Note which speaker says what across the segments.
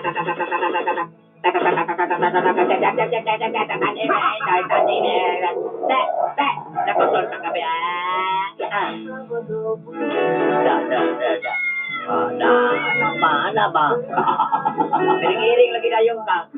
Speaker 1: Da, da, da, da. Ah, da, ano ba, ano ba? Piring-iring lagi dayong ka.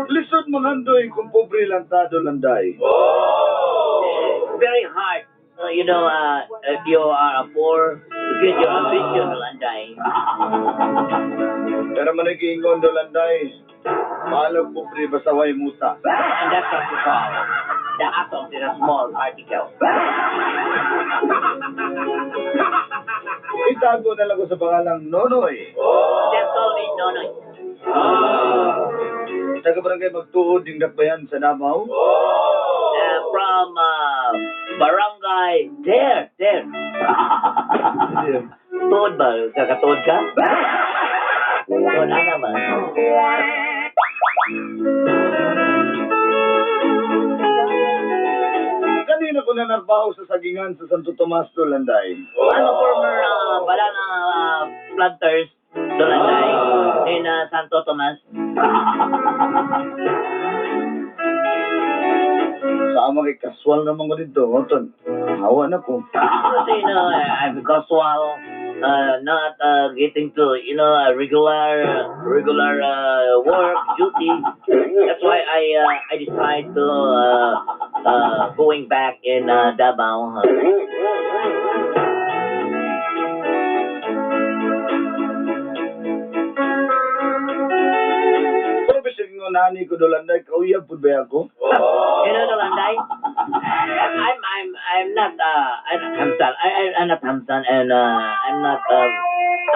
Speaker 2: Lisod mangandoy kung pobre lang ta, Dolanday.
Speaker 1: Very hard. If you are a poor, to get your ambition, Landay.
Speaker 2: Pero man nag-iingon, Dolanday, maalag pobre basta way muta.
Speaker 1: And that's what we call the atoms in a small particle.
Speaker 2: Itago na lang ko sa pangalang Nonoy.
Speaker 1: Just call me Nonoy.
Speaker 2: Taga barangay Magtuod, yung Dakbayan sa Davao.
Speaker 1: From barangay, there, there. Tuod ba? Kakatuod ka? Tuod, ano ba?
Speaker 2: Kanina ko na narbaho sa sagingan sa Santo Tomas, Dolanday.
Speaker 1: I'm a former banana planters, Dolanday, in Santo Tomas.
Speaker 2: Sa ama kay kaswal naman ko dito, Oton. Hawa na ko.
Speaker 1: Kasi, I'm casual, not getting to, a regular work duty. That's why I decide to going back in Davao.
Speaker 2: Pero bisag nga nani ko, Dolanday, kauyab pud ba ako?
Speaker 1: You know, Dolanday, I'm not I'm Hamsan. I'm not Hamsan, and I'm not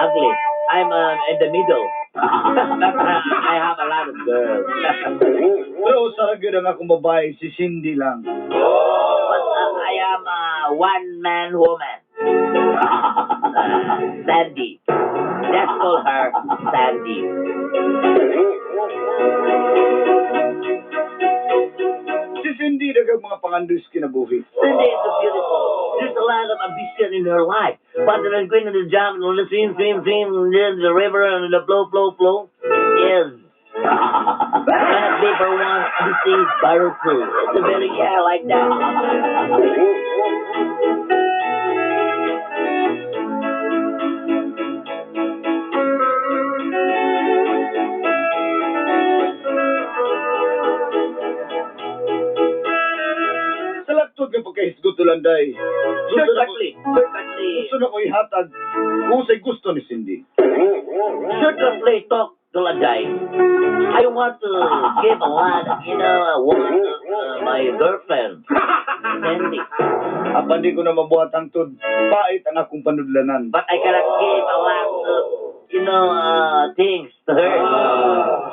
Speaker 1: ugly. I'm in the middle. But I have a lot of girls.
Speaker 2: Pero usa ra gyud ang akong babae, si Cindy lang.
Speaker 1: But I am a one-man woman. Sandy. Let's call her Sandy.
Speaker 2: Si Cindy daghang mga pangandoy sa kinabuhi.
Speaker 1: Cindy is so beautiful. There's a lot of ambition in her life. But then going to the job and the swim, swim, swim, and then the river and the flow, flow, flow. Yes. Cannot be for one, this is powerful. It's a very, yeah, like that.
Speaker 2: Sa laktod nga pagkahisgot, Dolanday. Gusto na ko,
Speaker 1: Shortcutly, shortcutly,
Speaker 2: gusto na ko ihatag kung sa'y gusto ni Cindy.
Speaker 1: Shortcutly talk to Landay. I want to give a lot, woman to my girlfriend, Sandy.
Speaker 2: Apan di ko na mabuhat ang tud, pait ang akong panudlanan.
Speaker 1: But I cannot give a lot of, things to her.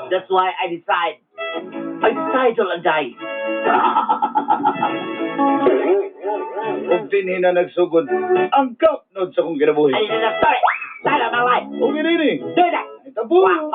Speaker 1: That's why I decide. I decide to Landay.
Speaker 2: Ug dinhi na nagsugod ang kapnod sa akong kinabuhi.
Speaker 1: I did not start it. Start of my life.
Speaker 2: Ug inini,
Speaker 1: Do that.
Speaker 2: itabo.
Speaker 1: Wow.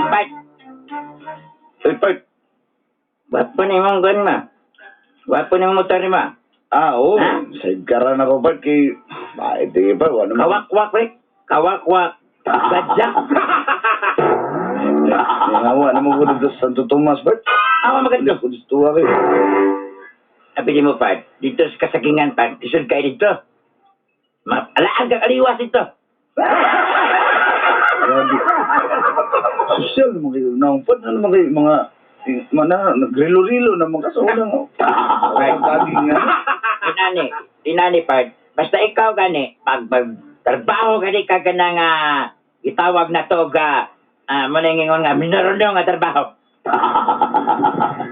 Speaker 1: Bart,
Speaker 2: Ay, Bart.
Speaker 1: wapo na imong gun ma. Wapo na imong motor ni ma.
Speaker 2: Ah, oo.
Speaker 1: Ha?
Speaker 2: Sidecaran ako, Bart, kay... Bakit, di ba? Wala naman.
Speaker 1: Kawakwak, pre. Kawakwak. Badyak.
Speaker 2: Nangawa naman ko dito sa Santo Tomas, Bart.
Speaker 1: Awa maganda.
Speaker 2: Hindi ko gusto ako eh.
Speaker 1: Sabi mo, Pat, dito sa kasagingan, Pat, isod kayo dito. Alaan kang aliwas dito.
Speaker 2: Grabe. Social naman kayo. Naungpad na naman kayo. Mga... Mana, nagrilo-rilo naman kaso walang... Walang kaging nga.
Speaker 1: Tinani, tinani, Pat. Basta ikaw gani, pag trabaho gani ka nga nga itawag na to ga manangingon nga minarono nga trabaho.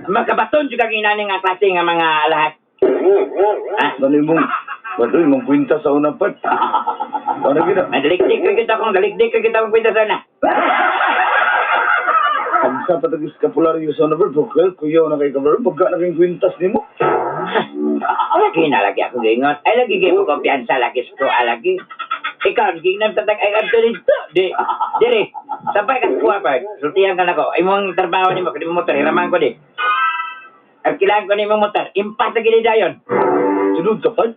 Speaker 1: Magkabaton juga ginani nga klase nga mga lahat. Ah,
Speaker 2: Ano yung mong... Ba't uy, mong kwinta sa una, Bart? Ano gina?
Speaker 1: madalikdik ka kita kong dalikdik ka kita kong kwenta sana.
Speaker 2: Pagsa patagis kapularyo sa una, Bart. Pagka, kuyaw na kay kabar. Pagka na kayong kwintas ni mo.
Speaker 1: Lagi na lagi ako gingon. Ay lagi kayo mo kumpiyansa lagi sa kuha lagi. Ikaw, gingnan tatag ay adto dito. Di, dire. Sabay ka sa kuha pa. Sultihan ka na ko. Imong trabaho nimo kini motor hiraman ko di. Ang kailangan ko nimo motor. Impas na gini dayon.
Speaker 2: Sunod ka, Bart.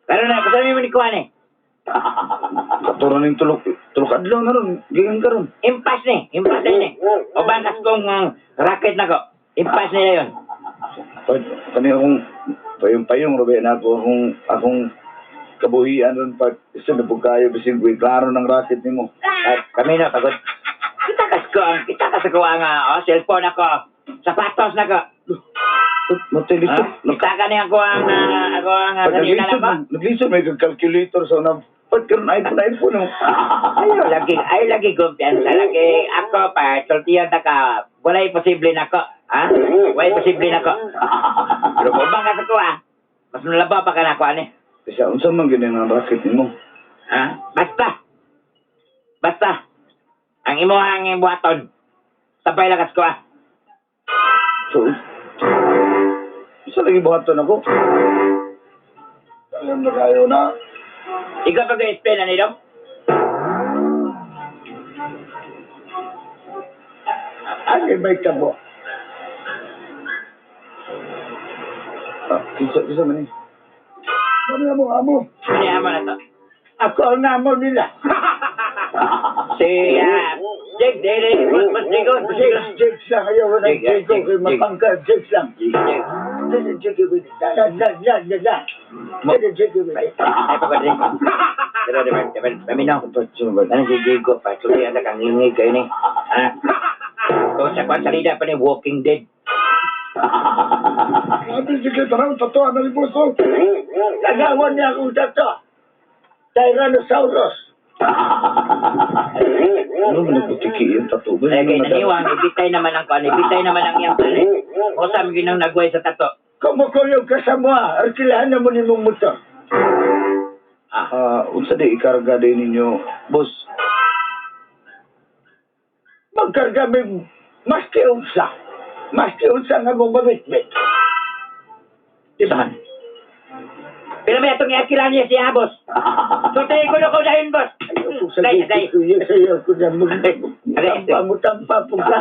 Speaker 1: Karon na kasama mo ni kuha ni.
Speaker 2: Katuran ng tulok. Tulok adlaw na ron. Ganyan ka ron.
Speaker 1: Impas ni, impas na ni. O bangkas kong racket na ko. Impas ni dayon.
Speaker 2: Bart, kani akong payong-payong rabi na ako akong kabuhian ron part isa na pagkayo bisig kuy klaro ng racket nimo.
Speaker 1: At kami na pagod. Kita kas ko ang kita kas ko ang oh, cellphone ako. Sapatos na ko.
Speaker 2: Bart, matelisod.
Speaker 1: Ah, kita ka niya ako ang ako ang kanina
Speaker 2: Naglisod
Speaker 1: lang ko.
Speaker 2: naglisod may calculator sa una. Bart karon iPhone iPhone mo.
Speaker 1: Ayo lagi ay lagi kumpiyansa lagi ako pa sultihan ta ka. Walay posible nako. Ha? Walay posible nako. Pero kung bang ka ko ah. Mas nalaba pa ka nako ani.
Speaker 2: Isa unsa man gini ang racket nimo?
Speaker 1: Ha? Basta. Basta. Ang imo ang buhaton. Sabay lakas ko ah.
Speaker 2: So sa lagi buhaton ako. Alam na kayo na.
Speaker 1: Ikaw pag explain ani dong.
Speaker 2: Ano may tabo? Ah, kinsa kinsa man ni?
Speaker 3: Ano mo amo?
Speaker 1: Ano amo na to?
Speaker 3: Ako ang amo nila.
Speaker 1: Si Jake, Dere, mas Jake, mas
Speaker 3: Jake, Jake lang. Ayaw ko ng
Speaker 1: Jake,
Speaker 3: Jake ko
Speaker 1: Jake,
Speaker 3: kay
Speaker 1: Jake.
Speaker 3: mapangka. Jake lang.
Speaker 1: Jake.
Speaker 3: Jake, Jake, Jake. La, la, la, la, la. Jake, Jake, Jake.
Speaker 1: Ay, pagod rin. Pero, diba, diba, paminaw.
Speaker 2: Bart, sino ba?
Speaker 1: Ano si Jacob, pa? Tuloy, anak, ang ingay kayo ni. Ha? Kung sa kwan salida pa ni Walking Dead.
Speaker 3: Sabi sige, taraw, totoo na libuso. Lagawan niya akong tato. Tyrannosaurus.
Speaker 2: Ano man nagputiki yung tattoo ba?
Speaker 1: Ay, kay naniwang, ibitay naman ang kwan, ibitay naman ang iyang kwan. O sa amin ginang nagway sa tato.
Speaker 3: Kumukuyog ka sa mga, arkilahan na mo ni mong motor.
Speaker 1: Ah,
Speaker 2: Ah, unsa di ikarga din ninyo, boss?
Speaker 3: Magkarga may maski unsa. Maski unsa nga mong mabitbit.
Speaker 1: saan? Pero may atong iakilan niya siya, boss. So, tayo ko na ko dahil, boss. Dahil, dahil.
Speaker 3: Sayo ko na magtampa mo tampa po ka.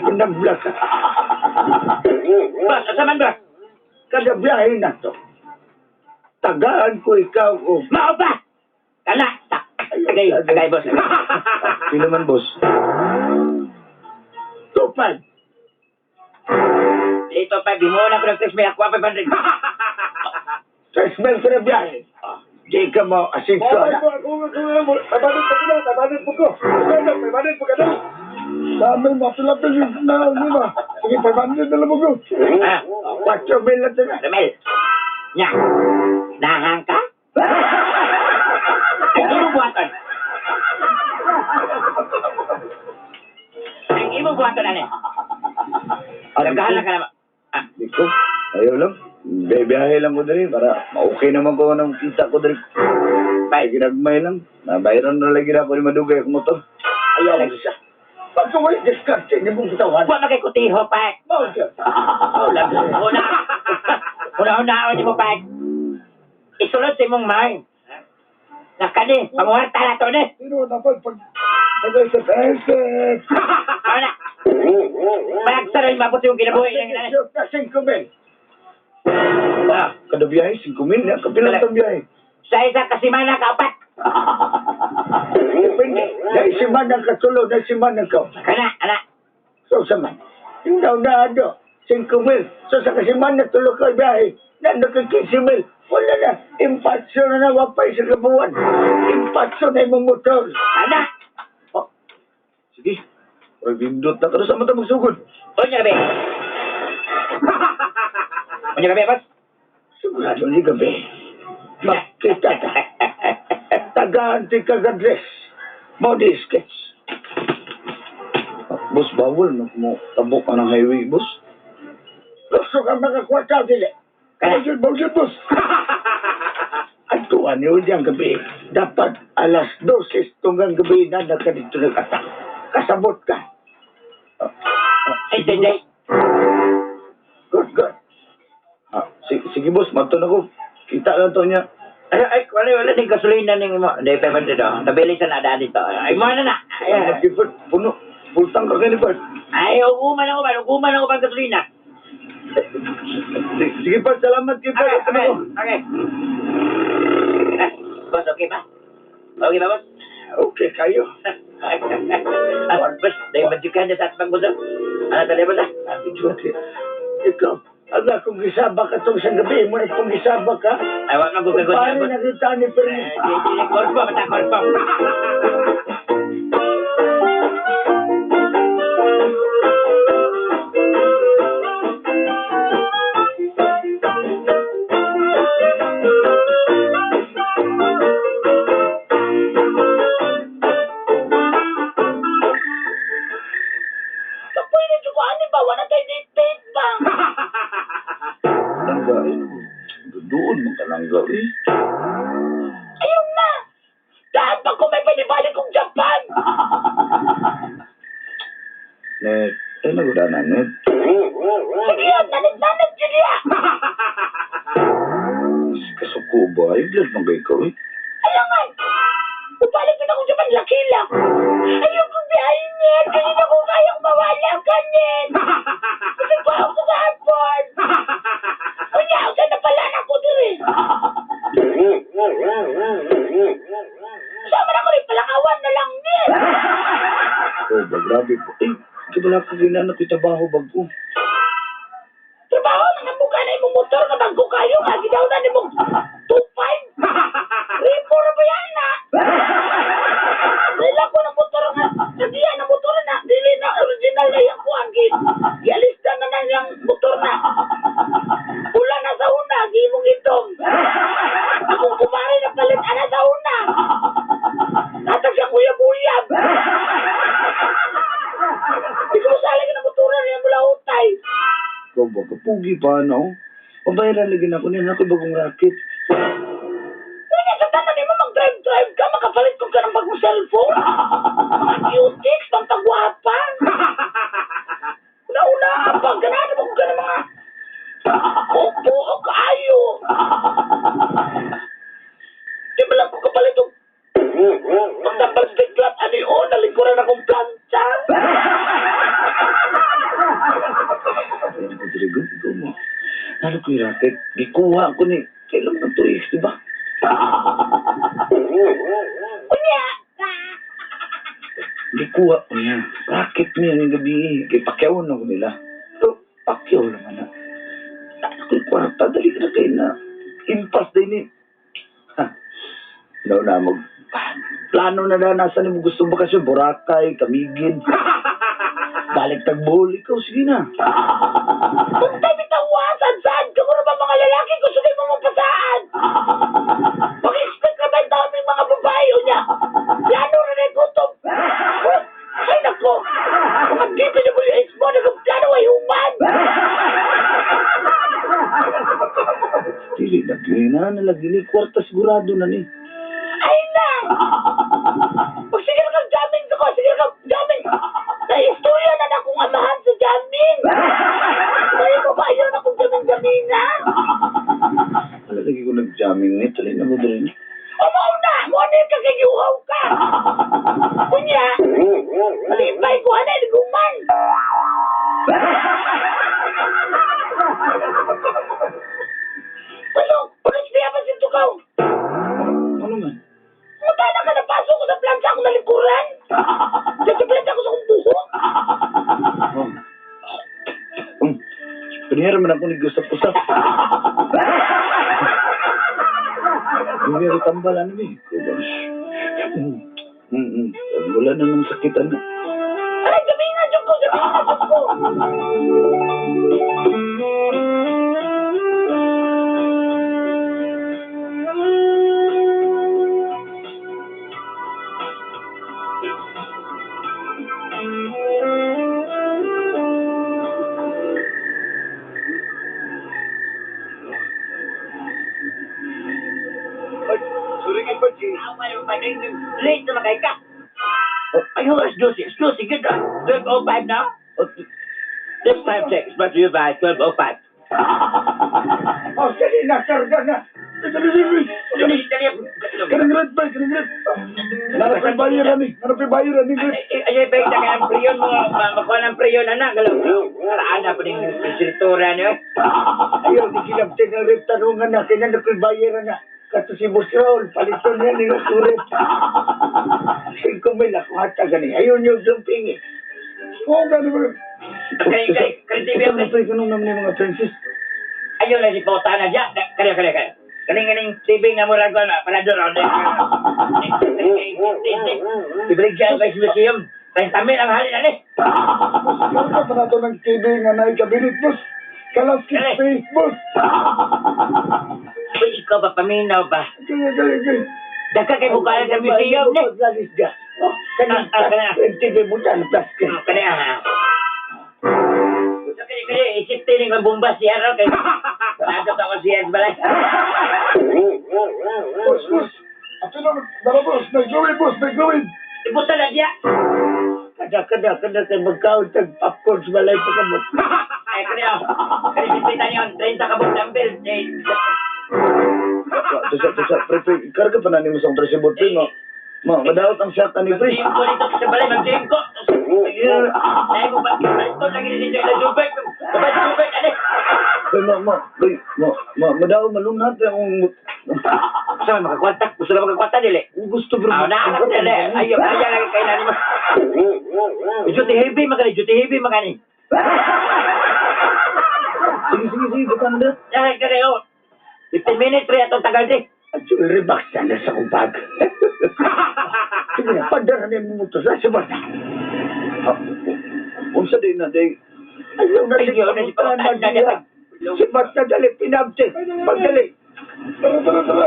Speaker 3: Nabla ka.
Speaker 1: Boss, asa man, boss?
Speaker 3: Kada biyahe na to. Tagaan ko ikaw o
Speaker 1: Mao ba? Kana, tagay, tagay, boss.
Speaker 2: Pila man, boss?
Speaker 3: tupad.
Speaker 1: Dito pa, bimuon ako ng text, may ako pa 500.
Speaker 3: 3 mil ka na biyahe. Di ka mo asinso na.
Speaker 2: Dami, mapilapil na lima. Sige, 500 na lang mo.
Speaker 1: Ah,
Speaker 3: 4 mil na ito na.
Speaker 1: Romel. Nya. Nahang ka? Ang imong buhaton. Ang imong buhaton ani. Daghan lang ka na. Ah,
Speaker 2: Diko, ayaw lang. Biyahe lang ko diri para ma-okay naman ko ng kita ko diri.
Speaker 1: Bye.
Speaker 2: Ginagmay lang. Nabayaran na lagi na ako ni Madugay akong motor.
Speaker 3: Ayaw mo siya. Pag wala diskarte, hindi mong katawan.
Speaker 1: Wa man kay kutiho, Pak.
Speaker 3: Mao siya.
Speaker 1: Oh, lang. Una. Una-una ni mo, Pak. Isulod sa imong mind. Nakani, panguwarta na to ni.
Speaker 2: Pero dapat pag pag-SF,
Speaker 1: Mao na. Pag sa rin mabot yung kinabuhi ng ina.
Speaker 3: Siya ka 5 mil.
Speaker 1: Ah,
Speaker 2: kada biyahe, 5 mil na. Kapilang tang biyahe.
Speaker 1: sa isa ka semana ka upat.
Speaker 3: Depende. Dahil si man ang katulog, dahil si man ang ka.
Speaker 1: Kana, ana.
Speaker 3: So sa man. Yung daw na ano, 5 mil. So sa kasiman na tulog ka biyahe, na nagka 15 mil. Wala na. Impatso na na, wapay sa kabuan. Impatso na imong motor.
Speaker 1: Ana.
Speaker 2: Oh, sige. Uy, bindot na. Pero sa mata magsugod.
Speaker 1: Unya gabi. Unya gabi, boss.
Speaker 3: Sigurado ni gabi. Makita ta. Tagaan ti kagadres. Body sketch.
Speaker 2: Ah, boss, bawal na mo tabok ka ng highway, boss.
Speaker 3: Gusto ka makakwarta, dili.
Speaker 1: Kana.
Speaker 2: Bawal, bawal, boss.
Speaker 3: At tuwan niyo diyang gabi. Dapat alas 12 tunggang gabi na nakadito nag-atak. Kasabot ka.
Speaker 2: Ah, ah,
Speaker 1: Ay,
Speaker 2: sige,
Speaker 1: day, day.
Speaker 2: boss.
Speaker 3: Good, good.
Speaker 2: Ah, sige, boss, mato na ko. Kita lang to niya.
Speaker 1: Ay, ay, wala, wala ning gasolina ning mo. Hindi, 500 oh. Nabili sa nadaan dito. Ay, mo na na. Ay,
Speaker 2: Ay, Bert, puno. Full tank ka ni Bert.
Speaker 1: ay, uguman ako ba? Uguman ako bang gasolina?
Speaker 2: Sige, Bert, salamat kay Bert.
Speaker 1: Okay,
Speaker 2: Ito na
Speaker 1: okay,
Speaker 2: ko.
Speaker 1: okay. Ah, boss, okay ba? Okay ba, boss?
Speaker 3: Okay kayo.
Speaker 1: Ah, boss, dahil madyukan na sa atbang, boss. Oh. Ano tali, boss, ah?
Speaker 3: Okay. Ikaw, aga kung gisaba ka tong sa gabi, mo na kung gisaba ka.
Speaker 1: Ay, wag kang gugagon
Speaker 3: Paano
Speaker 1: boss.
Speaker 3: nakita ni Perni?
Speaker 1: Eh, di, di, korpo, mata korpo.
Speaker 4: Kapoy na dyan ko, ano ba? Wala tayo date ba?
Speaker 2: Langga, eh. Doon man ka langga, eh.
Speaker 4: Ayun na! Dahil pa kung may panibalik kong Japan!
Speaker 2: Net, ay naguda na, net.
Speaker 4: Sige yan, nanit-nanit yun niya!
Speaker 2: Kasuko ba? Ay, blood man kayo ikaw, eh.
Speaker 4: Alangan! Upalik na akong Japan, laki lang! Ayaw kong biyahin niya! Kanina ko kayang mawala kanin! Kasi pa ako kahapon! Unya, saan na pala na ako diri? Sama na ko rin palakawan na lang niya!
Speaker 2: Oh, ba, grabe po. Eh, kabala ka ginana ko trabaho bago.
Speaker 4: Trabaho na nga mukha na imong motor nga bago kayo nga gidaw na nimong 2.5. Ripo na ba yan na? Dili ko na motor nga nagiya na motor na dili na original na yang kuan gi. Gialista na na yang motor na. Pula na sa una gimong itom. Akong kumari na palit ana sa una. Natag siyang uyab-uyab. Di ko masali ka na motor na niya mula utay.
Speaker 2: Ikaw ba, kapugi pa, no? Pabayaran lagi na ako niyan. Ako bagong racket.
Speaker 4: Kaya sa tanan nimo mag-drive-drive ka, makapalit ko ka ng bagong cellphone. Mga cutix, pampagwapa. Una-una, pag ganahan mo ka ng mga opo o kaayo. Di ba lang ko kapalit og pagtambal biglat, ano yun, nalingkuran akong plancha.
Speaker 2: Ayan ko, Drigo. Ikaw mo. Lalo ko yung racket. Gikuha ko ni. Kailan ng 2 weeks, di ba?
Speaker 4: Unya,
Speaker 2: Gikuha ko niya. Racket niya yung gabi. Kay pakyaw na ko nila. Pero pakyaw naman na. Ano ko yung kwarta. Dali ka na kayo na. Impas din ni. Ha. No na mag plano na na nasa nimo gusto bakasyon Boracay, Camiguin. Balik tag Bohol ikaw sige na.
Speaker 4: Punta bitaw saan ka mo na ba mga lalaki gusto kayo mo mapasaan? Mag-expect na ba ang daming mga babae o niya? Plano na na gutom. Ay nako! Mga DPWH mo nagplano ay human!
Speaker 2: Dili na gyud na nalagi ni kwarta sigurado na ni.
Speaker 4: Ay na! Pag sige na kang jamming ko, sige na kang jamming! Naistorya na na akong amahan sa jamming! Kaya mo ba ayaw na akong jamming-jamming na?
Speaker 2: Wala lagi ko nag-jamming ni tuloy na mo diri.
Speaker 4: O mao na! Mo na yung kakigiuhaw ka! Kunya, malipay ko na guman! Pasok! Pulos niya pa sintukaw!
Speaker 2: Ano man?
Speaker 4: Muta na ka napasok ko sa plancha akong nalikuran! Sa plancha ko sa akong buhok!
Speaker 2: Oh. Pinihira man ako ni usap-usap. Hindi ako tambal, ano ba eh. Wala na nang sakitan na.
Speaker 4: Aray, gabi na dyan ko! Gabi na dyan ko!
Speaker 2: Sorry kay Pachi.
Speaker 1: Late na kay ka. Ay, oras 12. 12, good. 12:05 now. This time check is brought to you by 12:05.
Speaker 3: Oh, dali na, karga na.
Speaker 2: Dali, dali,
Speaker 1: Dali, dali.
Speaker 2: Kanang red ba? Kanang red. Nanap yung bayer, ani. Nanap yung bayer, ani.
Speaker 1: Ay, ay, ay, ay, kaya ang priyon mo, makuha ng priyon, anak. Galaw, paraan na po ng escritura niyo.
Speaker 3: Ayaw, di kinabtin ang rep tanungan na, kinanakoy bayaran na. Kato si Boss Raul, paliton niya nila surip. 5,000 ako hatagan eh. Ayaw niyo jumping eh.
Speaker 2: Oo, gani ba?
Speaker 1: Kay, kay, kay, TV
Speaker 2: Ito na pre, kanong naman yung mga princess.
Speaker 1: Ayaw na si Pauta na dyan. Kaya, kaya, kaya. Kaning, kaning TV nga mura ko na, para doon. Ibalik siya kay museum. Kay tamil ang halin, ani.
Speaker 2: Boss, karga pa na to ng TV nga na ikabilit, boss. Kalaskit
Speaker 1: Dali.
Speaker 2: face, boss.
Speaker 1: Uy, ikaw ba, paminaw ba?
Speaker 2: Kaya, kaya, kaya.
Speaker 1: Dagka kay bukalan sa museum, ni.
Speaker 3: Paglalis niya. Oh, kanang
Speaker 1: Ah, ah, kana.
Speaker 3: TV mo dyan, plastic.
Speaker 1: Kaya, ha. Kaya, kaya, isip tining ang bomba siya raw. Kaya, nagot ako siya balay.
Speaker 2: Boss, boss. Ato na, dara, boss. May gawin, boss. May gawin.
Speaker 1: Ibuta na siya.
Speaker 3: Kada, kada, kada, kay magkaon tag popcorn sa balay pa kamot.
Speaker 1: Ay, kaya, kaya, pipitan yun, 30 ka buong dumbbell. Eh,
Speaker 2: Tusa, tusa, pre, pre, karga pa na nimo sa akong 13 pre, ma. Ma, madaot ang shot ani pre.
Speaker 1: Mag-gym ko dito sa balay, mag-gym ko.
Speaker 2: Yeah.
Speaker 1: Dahil mo ba, ito lagi dito sa Jubek. Babay, Jubek, ano?
Speaker 2: Pre, ma, ma, pre, ma, ma, madaot malunhat akong
Speaker 1: Gusto mo makakwanta? Gusto na makakwanta, dili?
Speaker 2: gusto bro.
Speaker 1: Ah, na, anak, dili. Ayaw, ayaw lagi kayo na mo. Duty heavy, magani, duty heavy, magani.
Speaker 2: Sige, sige, sige, bukan na.
Speaker 1: Dahil ka kayo. 15 minutes, pre, atong tagal di.
Speaker 3: At jewelry box na sa kong bag. Sige na, padara na yung motor sa sabata.
Speaker 2: Ah, unsa din na day.
Speaker 3: Ayaw na
Speaker 1: Ayaw na si Papa.
Speaker 3: na diya. Si Bata dali, pinabte. Pagdali.
Speaker 2: Tara, tara, tara.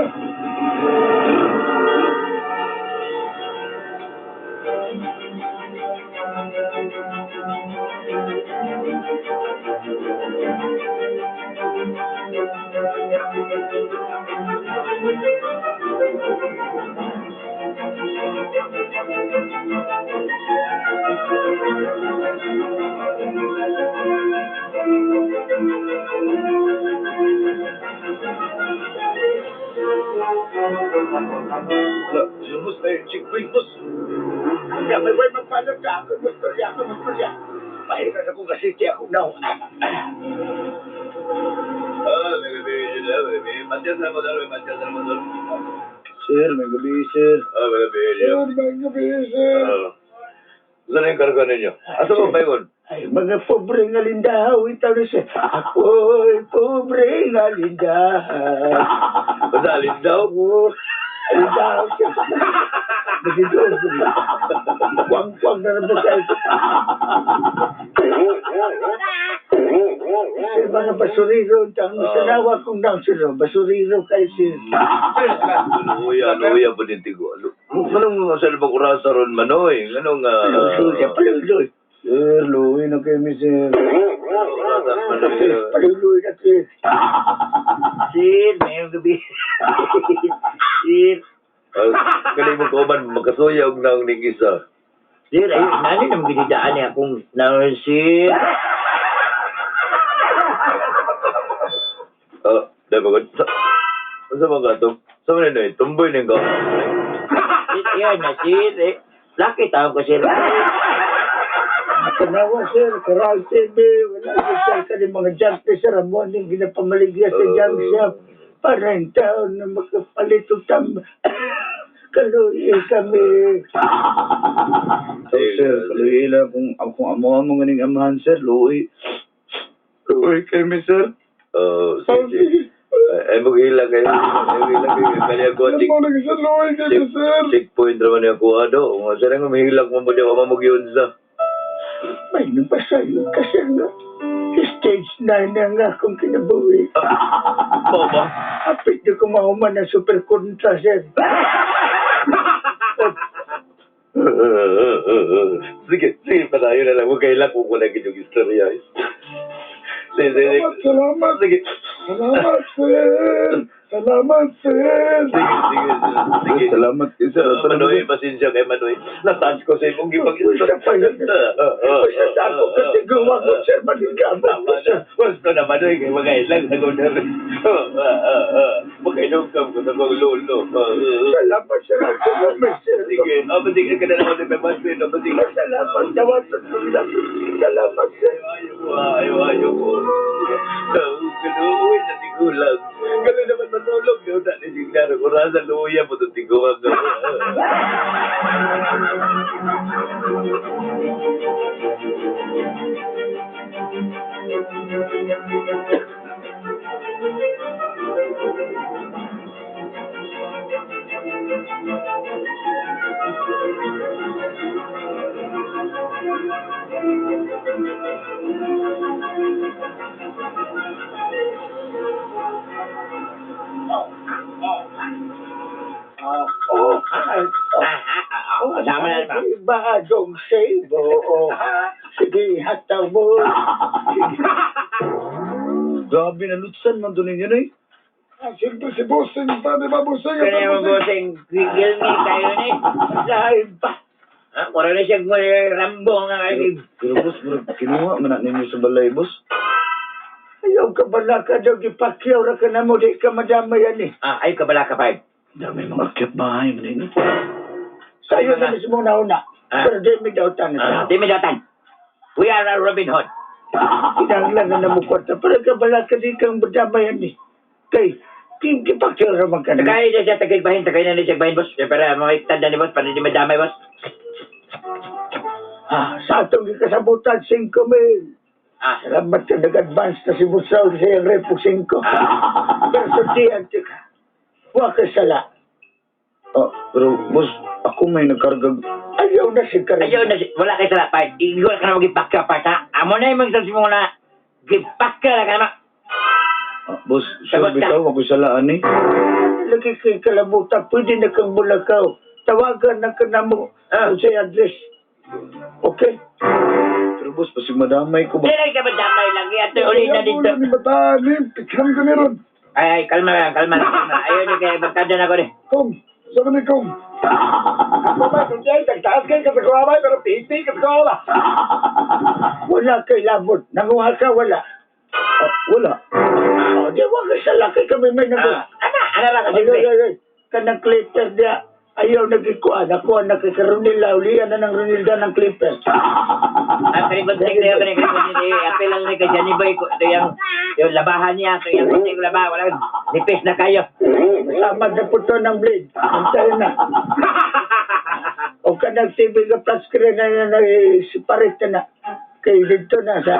Speaker 2: Wala, boss, ay, checkpoint, boss.
Speaker 3: Kaya may way magpalot ka. Ako mustorya, ako mustorya. Pahiran ako kasi siya ako na.
Speaker 2: Sir, may gabi, sir. Sir, may gabi, sir.
Speaker 5: Saan yung karga ninyo? Asa ba paingon?
Speaker 3: Ay, mga pobre nga lindahaw, itaw na siya. Ako'y pobre nga lindahaw.
Speaker 5: Madalin daw.
Speaker 3: Oo, lindahaw siya. Nagigil. Kwang-kwang na naman siya. Sir, mga basurero, ang sanawa kong nang sir, basurero kayo sir.
Speaker 5: Luya, luya po din tigo. Anong sa labang orasa ron, Manoy? Anong...
Speaker 3: Paluloy siya, paluloy.
Speaker 2: Sir, luwi na kayo, mi, sir.
Speaker 5: Orasa, Manoy.
Speaker 3: Paluloy na sir.
Speaker 1: Sir, mayroong gabi. Sir,
Speaker 5: Galing mo ko man, magkasuya og naong ning isa.
Speaker 1: sir, ay, nani naman ginidaan niya akong naon, sir.
Speaker 5: Ah, di ba ko? Sa mga to? Sa mga na tumboy ning ka.
Speaker 1: Sir, yan na, sir. Eh, laki tawag ko, sir.
Speaker 3: Tanawa sir, Karal TV, wala sir, sir, kani mga junk sir, amo ning ginapamaligya sa junk shop. Para yung taon na makapalit og tam. Kaluoy kami.
Speaker 2: So, sir, kaluwi lang kung akong amo mo ganing amahan, sir, luwi. Luwi kayo, mi, sir.
Speaker 5: Oh, sige. Sige. Ay, maghila kayo. Ay, maghila kayo. Kaya ko,
Speaker 6: Alam mo, nag-isa luwi kayo, sir.
Speaker 5: checkpoint raman yung kuha do. Kung sir, ang mahilak mo mo di ako magyun sa.
Speaker 3: May nabasayo kasi nga. Stage 9 na nga akong kinabuhi.
Speaker 5: Mao ba?
Speaker 3: Apit na kumahuman ng super kontra sir.
Speaker 5: Sige, sige, patayo na lang. Huwag kayo lang kung wala yung istorya. Sige, sige.
Speaker 6: Salamat, salamat.
Speaker 5: Sige.
Speaker 6: Salamat, sir. Salamat, sir.
Speaker 5: Sige, sige, sige.
Speaker 2: Salamat kayo, sir.
Speaker 5: Manoy, pasensya kay Manoy. Na-touch ko sa imong gibang
Speaker 3: Basta pa yun. Basta sa ako kasi gawa ko sir, manigamot ko
Speaker 5: Tama
Speaker 3: sir.
Speaker 5: na. Gusto na Manoy kay mga ilang sa kong Magkainom ko sa kong lolo.
Speaker 3: Salamat sir, salamat sir.
Speaker 5: Sige, oh, sige ka na lang ako ni Masin. Sige.
Speaker 3: Salamat, tawasan ko lang. Salamat sir.
Speaker 5: Ayaw, ayaw, ayaw ko. Kaluoy na tigulang. Gano'n naman matulog. Doon na ni Signaro. Kurasa luya po itong tigulang.
Speaker 3: Oh,
Speaker 1: Ah, Kasama na ba?
Speaker 3: Bagong save, oo. Sige, hataw mo.
Speaker 2: Grabe na lutsan man doon ninyo, eh.
Speaker 6: Ah, siyempre si Bossing pa, di ba, Bossing?
Speaker 1: Kaya mo, bossing, gigil ni kayo ni.
Speaker 3: Lain pa.
Speaker 1: Ha? Mura na siya rambo nga kayo.
Speaker 2: Pero, boss, murag kinuha man na ninyo sa balay, boss.
Speaker 3: Ayaw ka bala ka daw, gipakyaw ra ka na mo, di ka madama yan eh.
Speaker 1: Ah, ay kabala ka, Pard.
Speaker 2: Dami mga akyat bahay man ninyo.
Speaker 3: Sa'yo na mismo nauna.
Speaker 1: Ah.
Speaker 3: Pero di mi daw tanong.
Speaker 1: Ah, di mi datan. We are a Robin Hood.
Speaker 3: Kinahanglan na namo kwarta. Pero ka bala ka di kang madama yan eh. Kay, gipakyaw ra man ka na.
Speaker 1: Tagay na siya, tagay bahin, tagay na niya siya bahin, boss. Para mga tanda ni boss, para di madamay, boss.
Speaker 3: Ah, sa atong gikasabutan, 5 mil.
Speaker 1: Ah,
Speaker 3: Salamat ka, nag-advance na si Busaw sa iyang repo 5. Pero sa diyan, tika. Huwag ka sala.
Speaker 2: Ah, pero, boss, ako may nagkargag.
Speaker 3: Ayaw na si Karin.
Speaker 1: ayaw na siya, wala kay sala, Pard. Igor ka na magipakya, Pard, ha? Amo na yung magsabi mo na, gipakya na ka na.
Speaker 2: Ah, boss, sir,
Speaker 1: Sagot ka.
Speaker 2: bitaw, ako salaan, eh.
Speaker 3: Lagi kay kalabutan, pwede na kang bulakaw. Tawagan na ka na mo
Speaker 1: Ah.
Speaker 3: kung sa address. Okay?
Speaker 2: Pero, boss, pasig madamay ko ba?
Speaker 1: Di lang ka madamay lang, ito ulit na dito.
Speaker 6: Ni Bataan, ni Pikam ka meron.
Speaker 1: Ay, ay, kalma lang, kalma lang, kalma. Ayaw na kaya, magtanda na ko rin.
Speaker 6: Kong, sabi ni Kong. Mamay, kung diyan, tagtaas kayo kasi ko amay, pero piti kasi ko wala.
Speaker 3: Wala kay labot. Nanguha ka, wala.
Speaker 2: Ah, wala.
Speaker 3: Oh, di wag ka sa laki kami may
Speaker 1: Ah,
Speaker 3: nanguha.
Speaker 1: ana, ana ra kasi.
Speaker 3: Ay, ay, ay, ay. Kanang clipper niya. Ayaw nagikuan. Ako ang nakikaronila. Ulian na ng Ronilda ng clipper.
Speaker 1: Ah, kani konti kayo, kani kani apel lang ni kay Johnny Boy, ito yung labahan niya, ito yung konti yung labahan, wala, nipis na kayo.
Speaker 3: Sama na po to ng blade. Antay na. O kanang TV nga flat screen na na, na separate na. Kay dito na sa...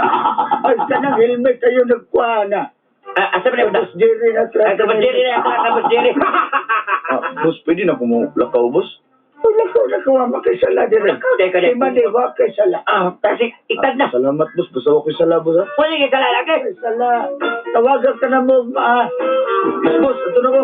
Speaker 3: Ay, kanang helmet ayo nagkuha na.
Speaker 1: Ah, asa man
Speaker 3: Tapos Jerry na
Speaker 1: Ah, tapos Jerry na, tapos Jerry.
Speaker 2: Ah, boss, pwede na kumulakaw, boss.
Speaker 3: Wala ko nakuha makisala din.
Speaker 1: Lakaw, dahil ka
Speaker 3: Di man di wa kisala.
Speaker 1: Ah, kasi itag na.
Speaker 2: Salamat, boss. Basta ako sala, boss, ha?
Speaker 1: Pwede ka sala lagi.
Speaker 3: Kisala. Tawagan ka na mo, ma.
Speaker 2: Yes, boss. Ito na ko.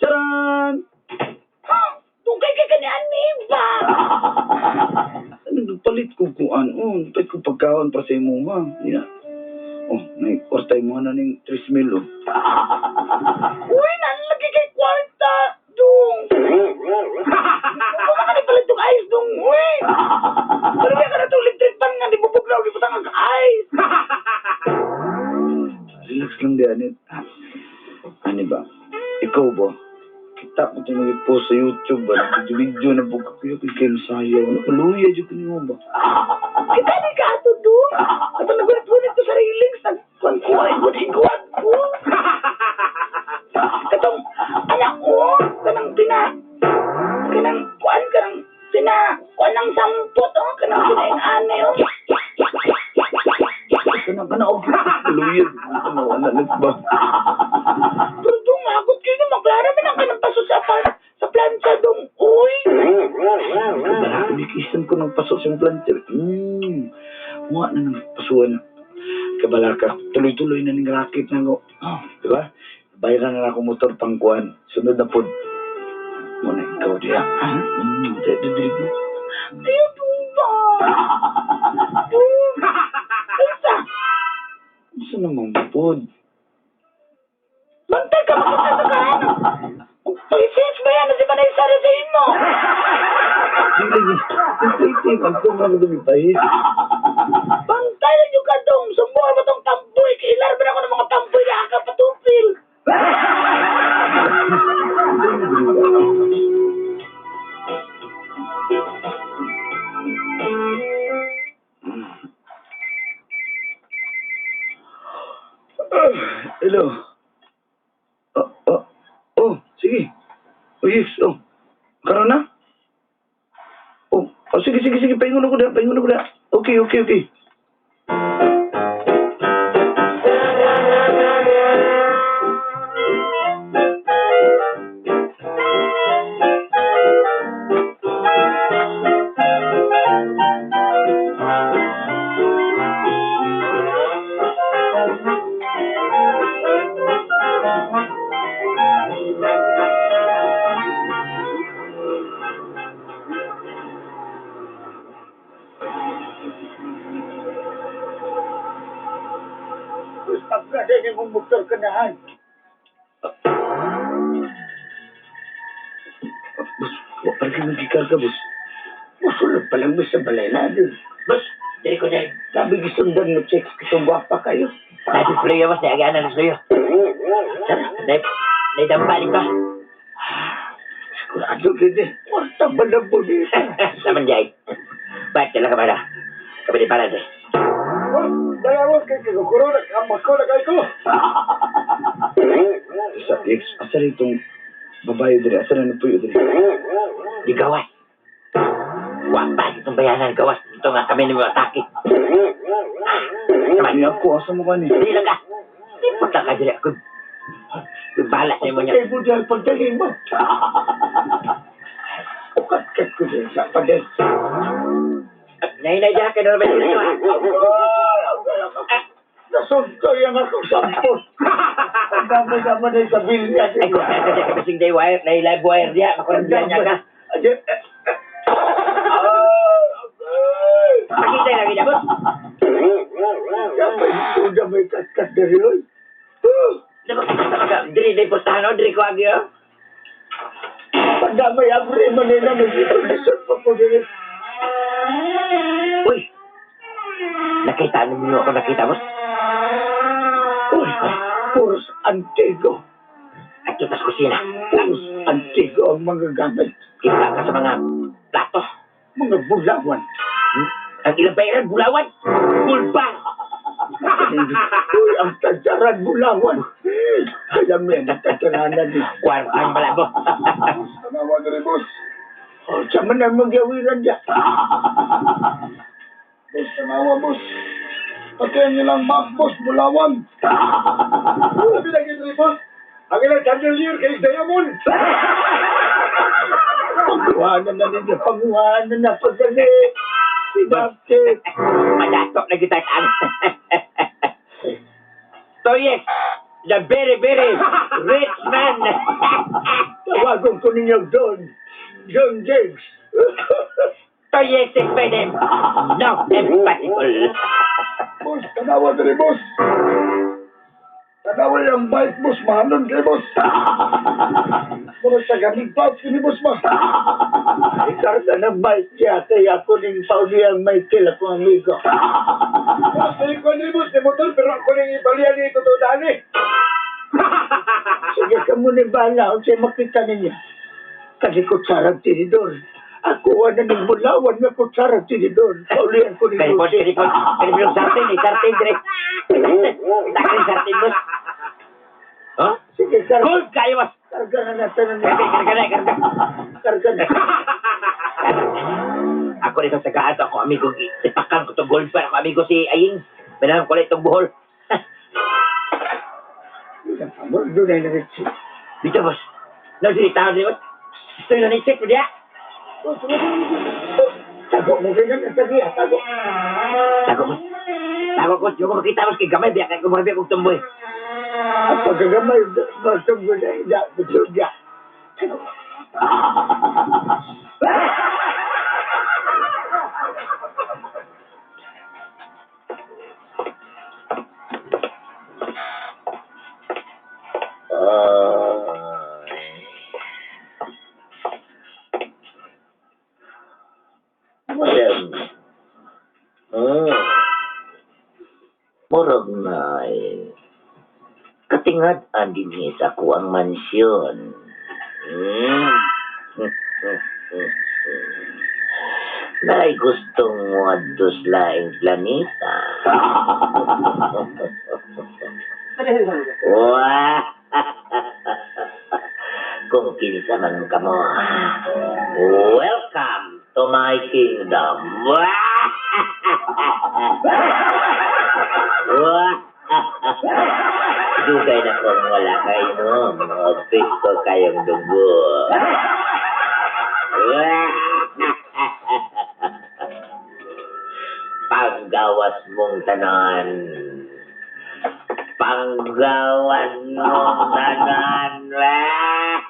Speaker 2: Charan!
Speaker 4: Ha? Dugay kay kanian ni ba?
Speaker 2: Ano, nagpalit ko kung ano. Nagpalit ko pagkaon para sa imo, ha? Yeah. Oh, may kwarta mo na ning 3 mil, oh.
Speaker 4: Uy, nanlagi kay kwarta dong. Wala ka ni palit tong ice dong, uy. Pero may ka na tong electric pan nga di bubuglaw di butang ang ice.
Speaker 2: Relax lang di, anit. Ano ba? Ikaw ba? Kita ko ito nag-post sa YouTube ba? Nag-video na po kayo kay kayo sayaw. Ano, maluya dyan ko niyo ba?
Speaker 4: Kita ni ka ato dong. Ato nagunit-gunit ko sa railings nagkuan ko ay gunit-guan ko. Katong anak ko kanang pina kanang kuan kanang pina kuan ng sampot oh kanang pinaing ane oh.
Speaker 2: Kana, kana, okay. Maluya. Ano, ano, ano ba?
Speaker 4: Pero dong akot kayo na maklara man ang kanang paso sa sa plancha dong uy.
Speaker 2: Kabalaka, ko ng paso sa planter. Wa na ng pasuan na. Kabalaka, tuloy-tuloy na ning racket na ko. Oh, di ba? Bayaran na ako motor pang kuan. Sunod na pod. Muna ikaw diya. Ha? Di, di, di, di.
Speaker 4: Ayaw dong ba? Dong. Unsa?
Speaker 2: Unsa naman pod?
Speaker 4: Bantay ka makita sa kaano. Pag-change ba yan na si Manay Sara sa imo?
Speaker 2: Dili, dili, dili, magtong ako dumipahit.
Speaker 4: Bantay lang yung kadong. Sumbuhan mo tong tamboy. Kailan ba ako ng mga tamboy na akapatupil?
Speaker 2: Hello. Oh, oh, oh, sige. Oh, yes, oh. Karon na? Oh, oh, sige, sige, sige. Pahingon ako na, pahingon ako na. Okay, okay, okay.
Speaker 3: Pagka sa imong motor kanahan.
Speaker 2: Boss, wa pa rin nagkikarga, boss.
Speaker 3: Musulod pa lang mo sa balay na din.
Speaker 1: Boss, diri ko dahil.
Speaker 3: Sabi gisundan mo check itong gwapa kayo.
Speaker 1: Natin player boss, naaganan na sa'yo. Dahil, dahil dampali pa.
Speaker 3: Sigurado gini. Kwarta ba na po dito?
Speaker 1: Naman jay. Ba't talaga ba na? Kami di para deh.
Speaker 6: Dalawa kay kikukuro na kamako na kay ko.
Speaker 2: Sa ex, asa rin itong babae diri? Asa na napuyo diri?
Speaker 1: Di gawas. Wapa itong bayanan gawas. Ito nga kami ni mga atake. Naman.
Speaker 2: Ay, ako, asa mo ka ni?
Speaker 1: Di lang ka. Di punta ka diri ako. Bahala sa imo niya.
Speaker 3: Kay mo dahil pagdali mo. Ukat-kat ko din sa pader.
Speaker 1: Nainay diha kay Norbert dito ha.
Speaker 3: Nasunto yung akong sampot. Ang dami-dami na sa bilya.
Speaker 1: Ay kung sa kasi kabising day wire, nay live wire diha, makurandihan niya ka. Pakita lagi na boss.
Speaker 3: Dapat sudah may kat-kat dari oy.
Speaker 1: Dapat kita ka diri day portahan o diri ko agi oh.
Speaker 3: Padamay abri Manila nag-lisod pa ko diri.
Speaker 1: Uy. Nakita ninyo ako nakita boss. Uy.
Speaker 3: Puros antigo.
Speaker 1: At tas kusina.
Speaker 3: Puros antigo ang mga gamit.
Speaker 1: Kita ka sa mga plato.
Speaker 3: Mga bulawan.
Speaker 1: Ang ilang bayaran, bulawan. Bulbang.
Speaker 3: Uy, ang tadyaran bulawan. Kaya may natadyaran ni.
Speaker 1: Kwartang malabo.
Speaker 6: Tanawa diri, boss.
Speaker 3: Oh, sa man ang magyawiran niya.
Speaker 6: Boss, tanawa, boss. Pati ang ilang map, boss, bulawan. Sabi na diri, boss. Ang ilang chandelier kay Diamond.
Speaker 3: Panguhanan na ninyo, panguhanan na pagdali. Sinapte.
Speaker 1: Madatok na kita saan. So yes, the very, very rich man.
Speaker 3: Tawagon ko ninyo Don. John James.
Speaker 1: So yes, is my name. No, impossible.
Speaker 6: Boss, tanawa diri, boss. Tanawa yung bike, boss. Mahalon kay boss. Mura sa gamit bike, kini, boss, ma.
Speaker 3: Ikarga ng bike niya. Kaya ako ning Pauli ang Michael, akong amigo.
Speaker 6: Boss, ay ko ni boss, ni motor, pero ako ning ibalian ni totoo dani.
Speaker 3: Sige ka muna bala, kung siya makita ninyo. Kasi kutsarang tinidor. Ako na ng bulawan nga kutsarang tinidor. Paulian ko
Speaker 1: Kaya
Speaker 3: ninyo.
Speaker 1: po, kaya po, kaya po yung sartin, eh, sartin, dire. Takin sartin, boss. Huh?
Speaker 3: Sige, karga.
Speaker 1: Gold kayo, boss.
Speaker 3: Karga na natin na
Speaker 1: Karga, karga na, karga.
Speaker 3: Karga na.
Speaker 1: Ako rin sa sagaan ako amigo, ipakan ko to gold pa ako amigo si Aying. Minahal ko lang itong buhol.
Speaker 3: Doon ay nangitsi.
Speaker 1: Dito, boss. No, sige, tao dito, boss. Gusto nyo na-check mo diya?
Speaker 3: Tago mo ganyan, tago, tago.
Speaker 1: Tago ko. Tago ko. Yung makita, boss, kay gamay, biya, kay kumarabi akong tumboy.
Speaker 3: Ang pagkagamay, matunggo na ina, matungga. Tago.
Speaker 1: Madam. Murag na eh. Katingad-an din niya sa ako ang mansyon. Naay gustong muadtos laing planeta. Wah! Kung kinsa man kamo, welcome to my kingdom. Wah! Wah! Dugay na kung wala kayo, mga pisto kayong dugo. Wah! Panggawas mong tanan. Panggawas mong tanan. Wah!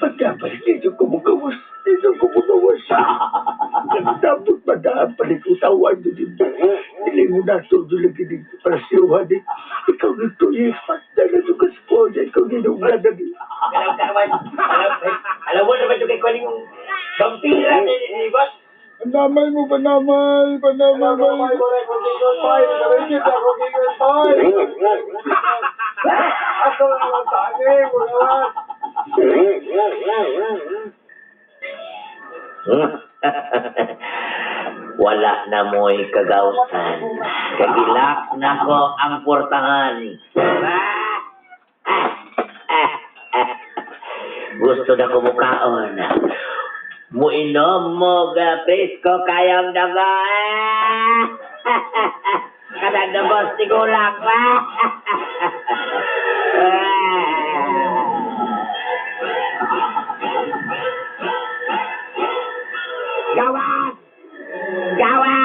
Speaker 3: Pagkabalik dito kumugawas, dito kumugawas. Nagdabot madaan palikutawan dito. Dili mo na todo lagi dito para siuhan din. Ikaw nito ipat na na ito kasponya, ikaw ninungan na din.
Speaker 1: Alam ka naman, alam, alam mo naman yung kay Kwaling yung vampira ni boss.
Speaker 6: Panamay mo, panamay, panamay, panamay. Ako na naman tani, bulawan.
Speaker 1: Wala na mo'y kagawsan. Kagilak na ko ang portahan. Gusto na kumukaon. Muinom mo ga presko kayang daga. Kanang boss tigulang. Gawas! Gawas!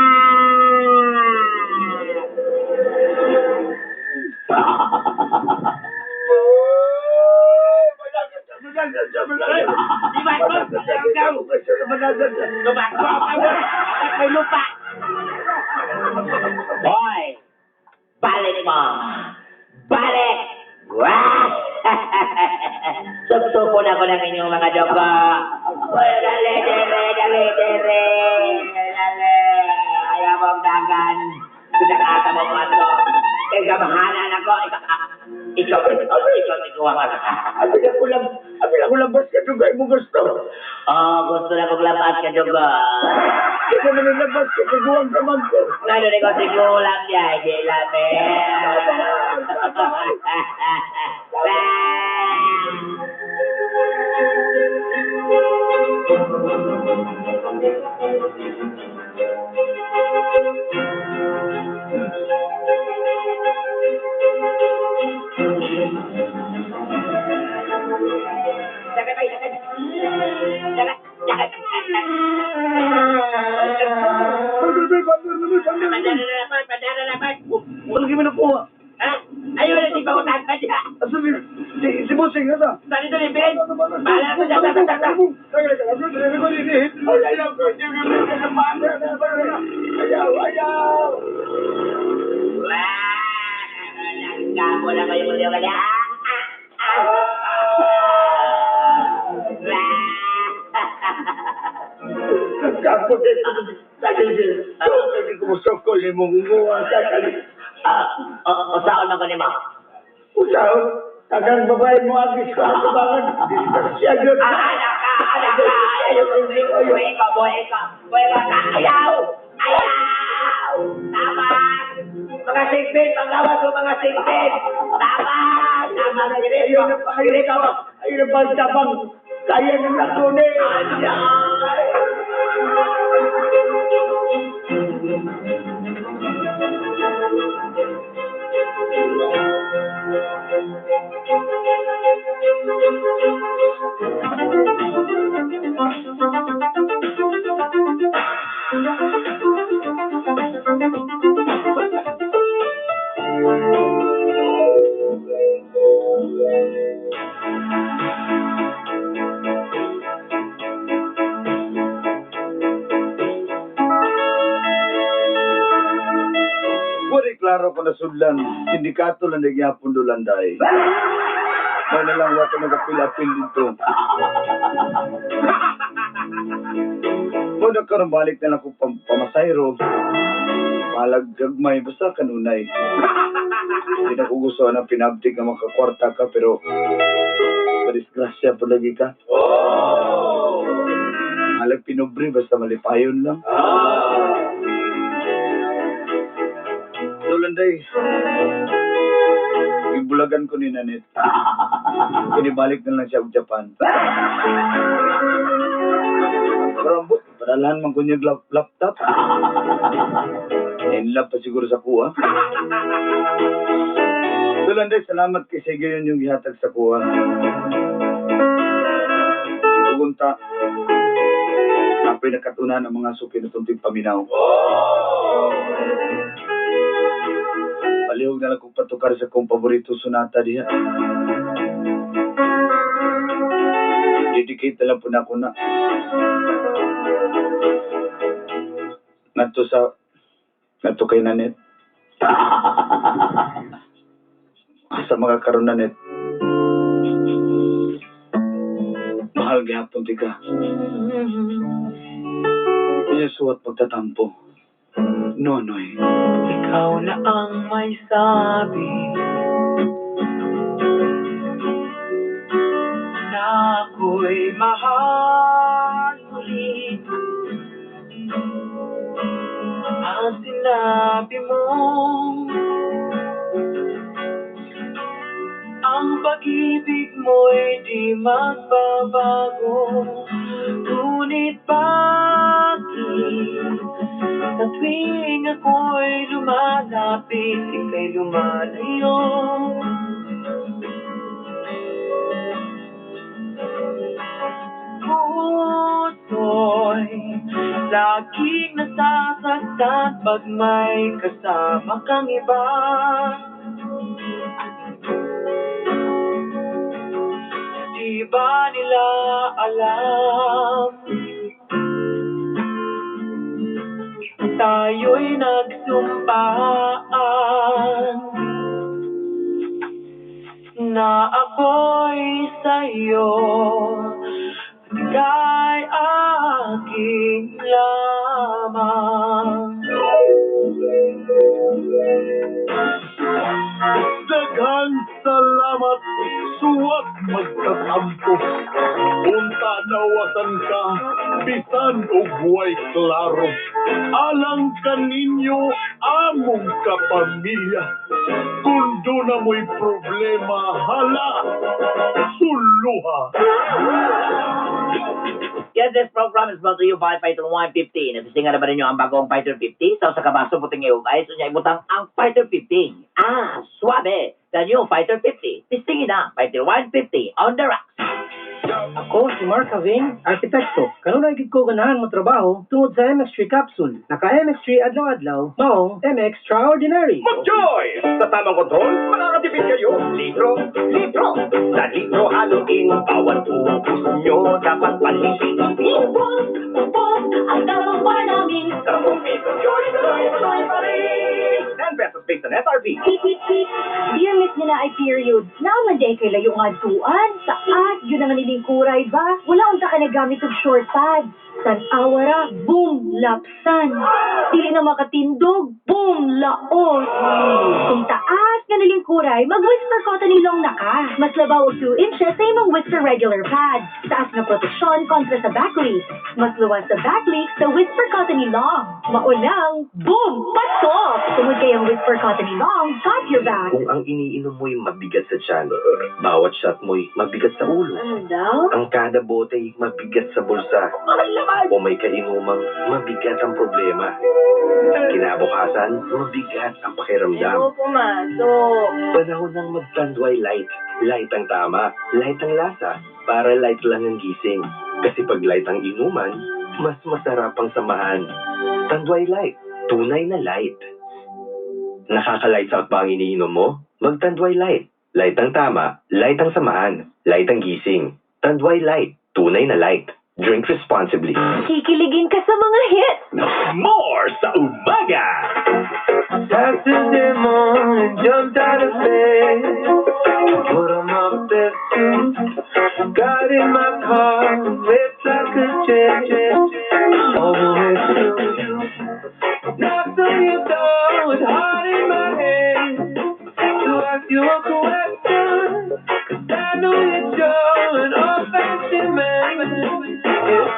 Speaker 1: Di ba? Tumakbo ka mo! May lupa! Hoy! Balik mo! Balik! Wah! Sugsupo na ko ng inyong mga dugo! Hoy, dali, dere, dali, dere! Dali! Ayaw mong dagan! Bisag asa mo mo. Kay gamahanan ako. Ikaw, ikaw, ikaw, ikaw, ka.
Speaker 3: Abi na ko labas ka dugay mo gusto.
Speaker 1: Oh, gusto na kong labas ka dugo.
Speaker 3: Di naman nilabas ka, kiguang ka man ko.
Speaker 1: Ngano ni ko sigulang niya, hindi labi.
Speaker 6: Bay, bay, bay, bandar na, bay, bandar na, bay. Wala kami nakuha.
Speaker 1: Ha? Ayaw na si Bangutan pa siya.
Speaker 6: Asa si Bossing, asa?
Speaker 1: Saan ito ni Ben? Bahala ko siya.
Speaker 3: Ay, ayaw ko, hindi ko Ayaw, ayaw.
Speaker 1: Wah! Nagkamo na kayo muli ka.
Speaker 3: Nagkapag ito. Tagilid. Kaya ko musokol ni mong nguwa sa kali.
Speaker 1: Ah, usaon man ko nimo.
Speaker 3: Usahon, tagang babae mo agis ko ang tabangan. Disgrasya yun.
Speaker 1: Ah, anak ka, anak ka. Ayaw, buhay ka, buhay ka. Buhay ka. Ayaw! Ayaw! Tama! Mga sigbin, panglawas mo mga sigbin. Tama! Tama na
Speaker 3: Ayaw na pa, ayaw na pa. Ayaw na pa ang tabang. Kaya na na ko na eh.
Speaker 2: Wala klaro ko nasudlan, sindikato lang nagyapon dulan dahil. May na lang wato nagapil-apil dito. Muna karon balik na lang ko pamasayro. Palag gagmay, basta kanunay. Hindi na ko gusto na pinabtik nga makakwarta ka, pero padisgrasya po lagi ka. Halag pinobre, basta malipayon lang. Tulanday, ibulagan ko ni Nanette. Kinibalik na lang siya og Japan. Pero ambot, padalhan man ko niya laptop. Inlove pa siguro sa kuha. Tulanday, salamat kay sa gayon yung gihatag sa kuha. Ugunta, apoy nakatunan ang mga suki na tunting paminaw. Palihog na lang kong patukar sa kong paborito sonata diha. Dedicate na lang po na ako na. Ngadto kay Nanette. Sa mga karon Nanette. Mahal gihapon tika. Kanya suwat pagtatampo. Nonoy.
Speaker 7: Ikaw na ang may sabi na ako'y mahal ulit. Ang sinabi mo, ang pag-ibig mo'y di magbabago. Ngunit bakit sa tuwing ako'y lumalapit, ika'y lumalayo? Puso'y laging nasasaktan pag may kasama kang iba. Di ba nila alam tayo'y nagsumpaan na ako'y sa'yo at ika'y aking lamang?
Speaker 6: Salamat, suwat magkatampo. Unta nawasan ka, bisan og way klaro. Alang kaninyo among kapamilya. Kung duna mo'y problema, hala, suluha.
Speaker 1: Yes, this program is brought to you by Fighter 150. Natistingan na ba ninyo ang bagong Fighter 50? Sa usa ka baso puting ay so niya ibutang ang Fighter 50. Ah, suabe! The new Fighter 50. Tistingin na, Fighter 150 on the rocks.
Speaker 7: Ako si Mark Having, arkitekto. Kanunay gid ko ganahan mo trabaho tungod sa MX3 capsule. Naka MX3 adlaw-adlaw, maong MX Extraordinary.
Speaker 8: Mag-joy! Sa tamang kontrol, makakatipid kayo. Litro, litro. Sa litro haluin, bawat ubus nyo dapat palitin.
Speaker 9: Ubos, ubos, ang tamang bar namin.
Speaker 8: ₱10, Joy, tuloy, tuloy pa rin. ₱10 based on SRP.
Speaker 9: Dear Miss nila ay period. Naaman di ay kay layo nga duan. Taas, yun ang nilingkuray ba? Wala unta ka nagamit og short pads. Tan-awa ra, boom, lapsan. Dili na makatindog, boom, laos. Kung taas nga nilingkuray, mag-Whisper Cottony Long na ka. Mas labaw og 2 inches sa imong Whisper regular pad. Taas nga proteksyon kontra sa back leak. Mas luwas sa back leak sa Whisper Cottony Long. Maulang, boom, pasok! Tungod kay ang Whisper Cottony Long, got your back.
Speaker 5: Kung ang iniinom mo'y mabigat sa tiyan, bawat shot mo'y mabigat sa ulo.
Speaker 9: Ano daw?
Speaker 5: Ang kada bote'y mabigat sa bulsa. O may kainumang mabigat ang problema. Kinabukasan, mabigat ang pakiramdam.
Speaker 9: Pumasok.
Speaker 5: Panahon ng mag-Tanduay Light. Light ang tama, light ang lasa, para light lang ang gising. Kasi pag light ang inuman, mas masarap ang samahan. Tanduay Light, tunay na light. Nakaka-lights out ba ang iniinom mo? Mag-Tanduay Light. Light ang tama, light ang samahan, light ang gising. Tanduay Light, tunay na light. Drink responsibly.
Speaker 9: Kikiligin ka sa mga hits.
Speaker 8: More sa umaga!
Speaker 7: Saturday morning, jumped out of bed, put on my best suit, got in my car, whipped like a jet, all the way to you. Knocked on your door with heart in my hand to ask you a question, 'cause I know that you're an old-fashioned man. Yeah.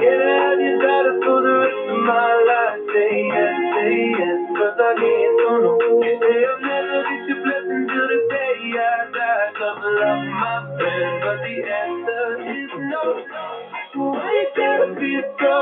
Speaker 7: Can I have your daughter for the rest of my life? Say yes, 'cause I can't no no. You say I'll never get your blessing till the day I die. Tough luck, my friend, but the answer is no. Why you gotta be so